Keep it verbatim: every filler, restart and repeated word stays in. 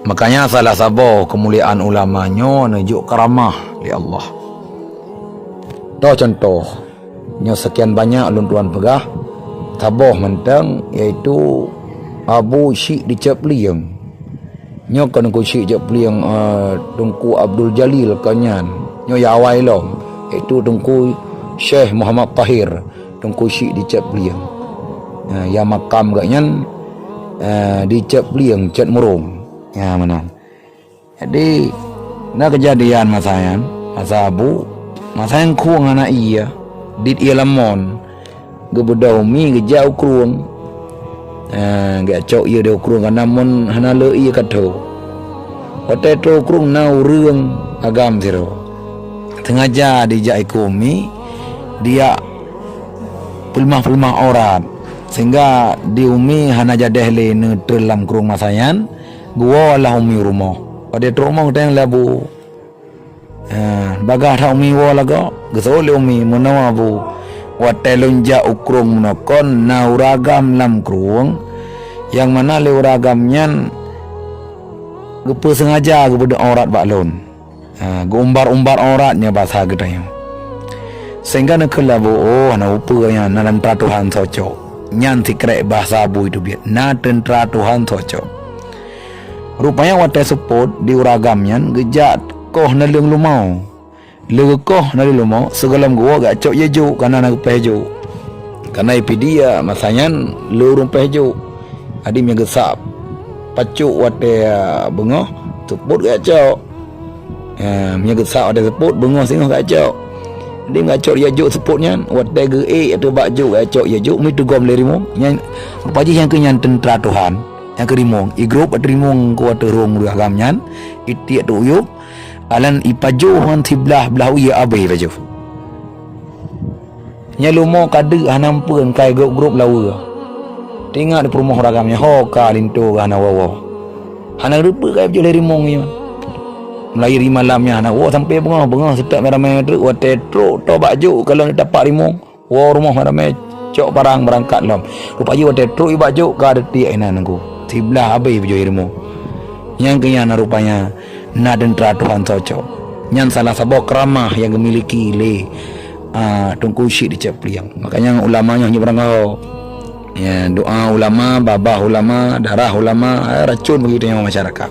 Makanya salah saboh keumuliaan ulama nyoe neujok karamah lé Allah. Toh contoh, nyoe sekian banyak lôn tuan peugah, saboh mantong, yaitu Abu Syik di Cot Plieng. Nyoe kon Teungku Syik Cot Plieng, eh, Teungku Abdul Jalil kon nyan. Nyoe ya awai lom, yaitu Teungku Syekh Muhammad Tahir, Teungku Syik di Cot Plieng. Eh, ya makam geuh nyan, eh, di Cot Plieng, Cot Murong. Ya, meunan. Jadi, na keujadian masa nyan, masa Abu, masa nyan krueng hana ie, dit ie lamon, geubeudôh umi geujak u krueng. Ha, geujak cok ie di u krueng, kareuna mon hana le ie ka tho. Watée trok u krueng na ureuëng agam sidroe. Sengaja dijak ikeu umi, dijak peuleumah-peuleumah aurat, sehingga di umi hana jadeh lé neutreun lam krueng masa nyan, geuwoe lah umi u rumoh. Watée trok u rumoh geutanyong lé Abu. Ha, bagah that umi woe lagoe, geuseuôt lé umi, "Meunoe Abu, watée lôn jak u krueng meunoe kon na ureuëng agam lam krueng, nyang mana lé ureuëng agam nyan geupeusengaja geubeudôh aurat bak lôn." Ha, geuumbar-umbar aurat nyoe basa geutanyoe. Sehingga neukheun lé Abu, "Oh, hana upeue nyan, na teuntra Tuhan soe cok." Nyan sikrek basa Abu teubiet, "Na teuntra Tuhan soe cok." Rupanya watée seupôt di ureuëng agam nyan geujak koh naleueng lumoe. Lé geukoh naleueng lumoe, sigohlom geuwoe geujak cok ie jok, kareuna na geupéh jok. Kareuna Ipidia masa nyan le ureuëng péh jok. Jadi meunyoe geusak pacok watée, ah, beungoh, seupôt geujak cok. Ya, meunyoe geusak watée seupôt, beungoh singoh geujak cok. Jadi geujak cok ie jok seupôt nyan, watée geuék ateueh bak jok geujak cok ie jok, meuteugom lé rimueng. Nyan, rupa jih nyang keuh nyan teuntra Tuhan. Nyang keuh rimueng, igrôp ateueh rimueng keu ateueh rhueng ureuëng agam nyan, itiek ateueh uyueb, alan ipajoh ngon siblah blah ie abée ipajoh. Nyan lumoe ka deuk hana meupeuen kai grôp-grôp laweue. Teuingat di peurumoh ureuëng agam nyan ho ka linto ka hana woe-woe. Hana geuteupeue kai pajoh lé rimueng nyan. Mulai di malam nyan hana woe sampoe beungoh, beungoh seutôt ramé-ramé treuk watée trok toe bak jok kalon di tapak rimueng. Woe rumoh ramé cok parang beurangkat lom. Rupa jih watée trok bak jok ka deuek inan nangku. Siblah abée pajoh rimueng. Nyang keu nyan rupanya na teuntra Tuhan soe cok. Nyan salah saboh keuramah nyang geumiliki lé, ah, Teungku Syik di Cot Plieng. Makanya ulama nyoe hana beurangkaho. Ya, doa ulama, babah ulama, darah ulama, eh, racun bagi tanyoe masyarakat.